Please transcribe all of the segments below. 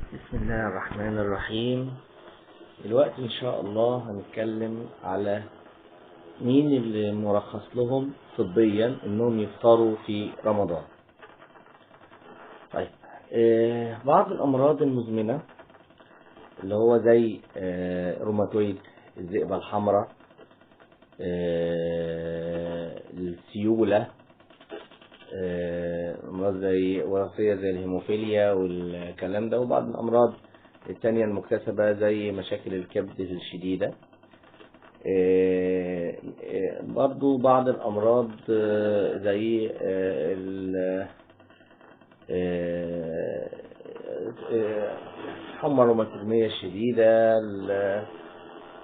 بسم الله الرحمن الرحيم. دلوقتي ان شاء الله هنتكلم على مين اللي مرخص لهم طبيا انهم يفطروا في رمضان. طيب بعض الامراض المزمنة اللي هو زي روماتويد، الذئبة الحمراء، السيولة، امراض زي وراثية زي الهيموفيليا والكلام ده، وبعض الامراض التانية المكتسبة زي مشاكل الكبد الشديدة، برضو بعض الامراض زي الحمى الروماتيزمية الشديدة،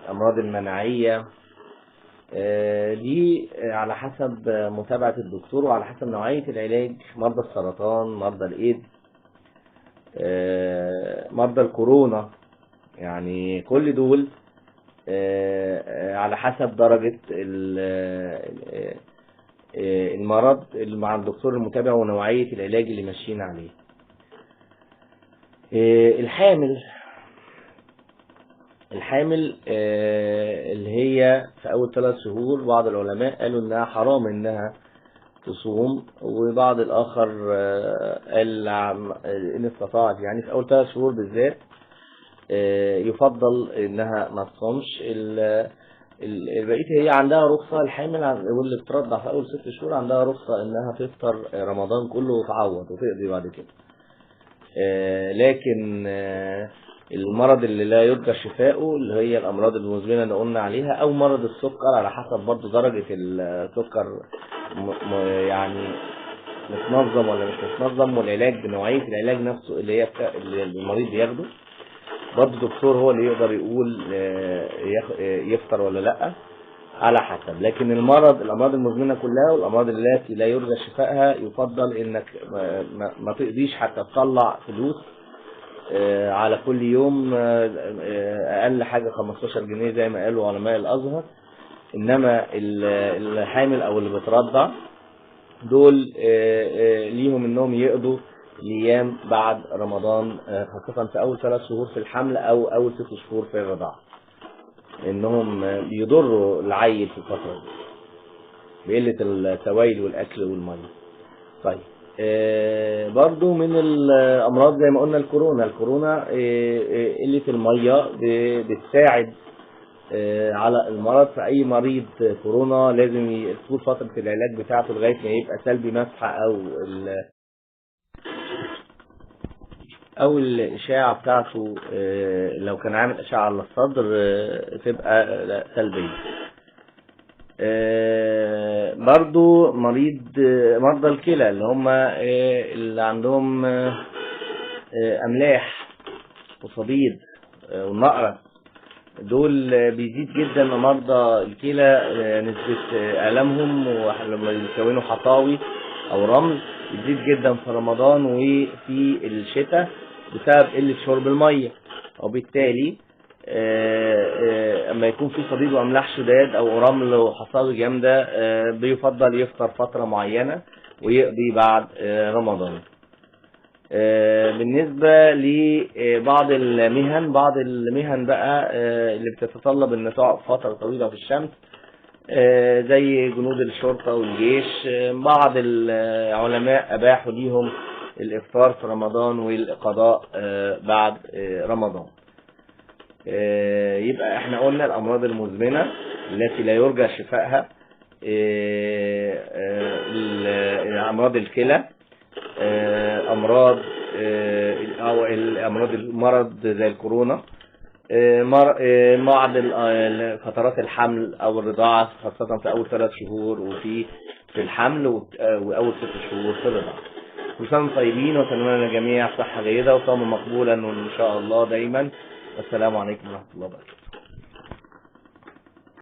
الامراض المناعية، دي على حسب متابعة الدكتور وعلى حسب نوعية العلاج. مرضى السرطان، مرضى الايدز، مرضى الكورونا، يعني كل دول على حسب درجة المرض اللي مع الدكتور المتابع ونوعية العلاج اللي ماشيين عليه. الحامل اللي هي في أول 3 شهور بعض العلماء قالوا إنها حرام إنها تصوم، وبعض الآخر قال إن استطاعت، يعني في أول 3 شهور بالذات يفضل إنها ما تصومش. البقية هي عندها رخصة، الحامل واللي بترضع في أول 6 شهور عندها رخصة إنها تفطر رمضان كله وتعوض وتقضي بعد كده. لكن المرض اللي لا يرجى شفاؤه اللي هي الأمراض المزمنة اللي قلنا عليها، أو مرض السكر على حسب برضه درجة السكر يعني متنظم ولا مش متنظم، والعلاج بنوعية العلاج نفسه اللي هي اللي المريض بياخده، برضه الدكتور هو اللي يقدر يقول يفطر ولا لأ على حسب. لكن الأمراض المزمنة كلها والأمراض التي لا يرجى شفائها يفضل إنك ما تقضيش حتى تطلع فلوس على كل يوم، أقل حاجة 15 جنيه زي ما قالوا علماء الأزهر. إنما الحامل أو اللي بترضع دول ليهم إنهم يقضوا الأيام بعد رمضان، خاصة في أول 3 شهور في الحمل أو أول 6 شهور في الرضاعة، إنهم بيضروا العيل في الفترة دي بقلة السوائل والأكل والمية. طيب برضو من الأمراض زي ما قلنا الكورونا، قلة المية بتساعد على المرض. فأي مريض كورونا لازم طول فترة العلاج بتاعته لغاية ما يبقى سلبي مسحة أو الإشاعة بتاعته، لو كان عامل إشاعة على الصدر تبقى سلبية. برضو مرضى الكلى اللي هم اللي عندهم أملاح وصديد والنقرة، دول بيزيد جدا مرضى الكلى نسبة آلامهم، ولما يكونوا حطاوي أو رمل بيزيد جدا في رمضان وفي الشتاء بسبب قلة شرب المية، وبالتالي اما يكون في صديد واملاح شداد او رمل وحصاوي جامدة بيفضل يفطر فترة معينة ويقضي بعد رمضان. بالنسبة لبعض المهن، بعض المهن بقى اللي بتتطلب ان تقعد فترة طويلة في الشمس زي جنود الشرطة والجيش، بعض العلماء اباحوا ليهم الافطار في رمضان والقضاء بعد رمضان. يبقى احنا قلنا الامراض المزمنة التي لا يرجى شفائها، امراض الكلى، امراض او الامراض المرض زي الكورونا، بعض فترات الحمل او الرضاعة خاصة في اول 3 شهور وفي الحمل واول 6 شهور في الرضاعة. كل سنة طيبين واتمنى لنا جميع صحة جيدة وصوم مقبولا وان شاء الله دايما. والسلام عليكم ورحمة الله وبركاته.